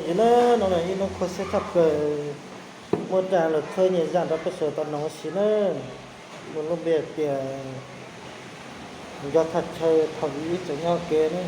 Yog na, no yog ib hnub khuv xim tshaj plaws, muaj rag los txhawb nyiaj zaj rau peb sawv daws tau noog ua si na. Muaj lub npe tias nco thaj chaw thaum ib tseem nyob kev na.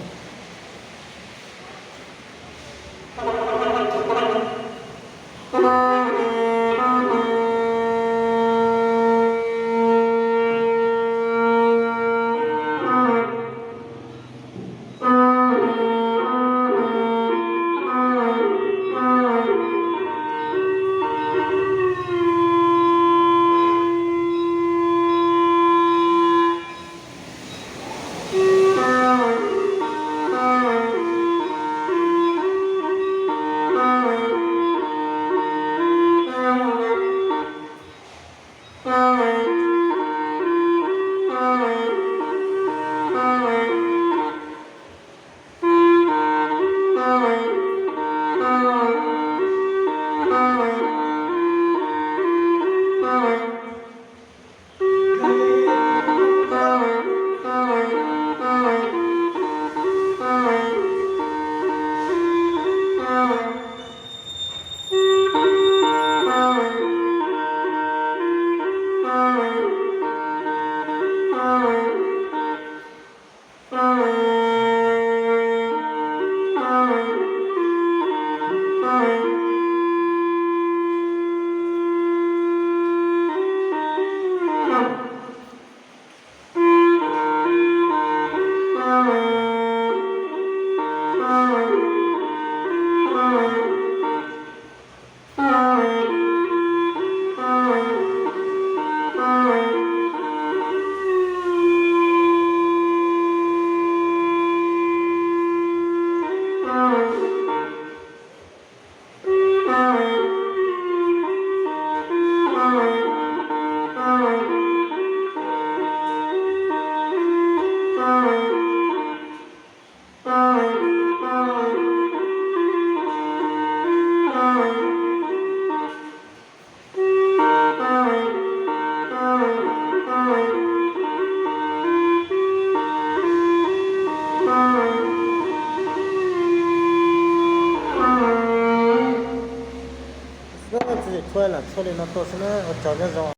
Txuj lam tshuaj li no tuaj xwb na, ua tsaug nyob zoo.